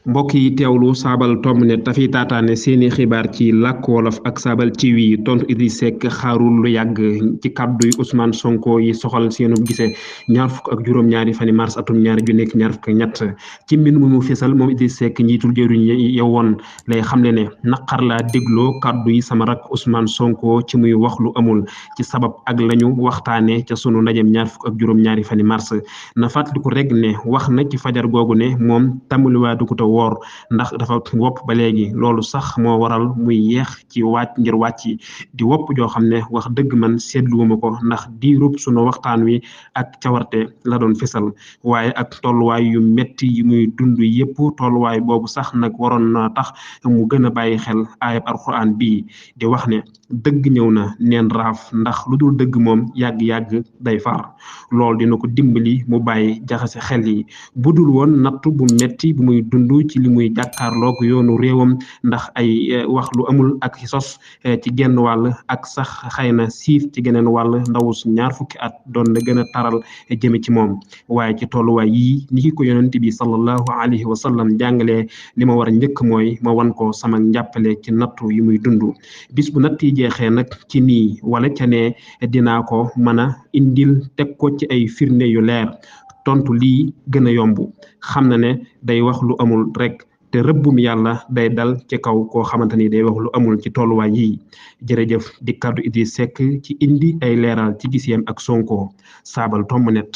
mbokk yi teewlu saabal tomb ne tafi taataane seeni xibaar ci làkk wolof ak saabal TV yi tontu Idriss Seck xaarul lu yàgg ci kàddu yu Ousmane Sonko yi soxal seenu gisee ñaar fukk ak juróom-ñaari fani mars atum ñaari ju nekk ñaar fukk ak ñett ci mbind mu fesal moom Idriss Seck njiitul jëwriñ yow woon lay xamle ne naqar laa dégloo kàddu yi sama rak Ousmane Sonko ci muy wax lu amul ci sabab ak lañu waxtaane ca sunu ndajem ñaar fukk ak juróom-ñaari fani mars na fàttaliku rek ne wax na ci fajar googu ne moom tàmbaliwaatu ko woor ndax dafa wopp ba léegi loolu sax moo waral muy yeex ci wàcc ngir wàcc di wopp joo xam ne wax dëgg man seetluwuma ko ndax diirub sunu waxtaan wi ak cawarte la doon fesal waaye ak tolluwaay yu metti yi muy dund yépp tolluwaay boobu sax nag waroon na tax mu gën a bàyyi xel aayab alxuraan bii di wax ne dëgg ñëw na neen raaf ndax lu dul dëgg moom yàgg-yàgg day far loolu dina ko dimbali mu bàyyi jaxase xel yi budul woon nattu bu metti bu muy dund ci li muy jàkkaarloog yoonu réewam ndax ay wax lu amul ak sos ci genn wàll ak sax xëy na siif ci geneen wàll ndaw su ñaar fukki at doon na gën a taral jëme ci moom waaye ci tolluwaay yii ni ki ko yonent bi sallallahu alayhi wa sallam jàngalee li ma war a njëkk mooy ma wan ko sama njàppale ci nattu yi muy dund bis bu natt yi jeexee nag ci nii wala ca ne dinaa ko mën a indil teg ko ci ay firnde yu leer tontu lii gën a yomb xam na ne day wax lu amul rek te rëbbum yàlla day dal ci kaw koo xamante ni day wax lu amul ci tolluwaay yii jërëjëf di kàddu Idriss Seck ci indi ay leeral ci giseem ak Sonko saabal tomb net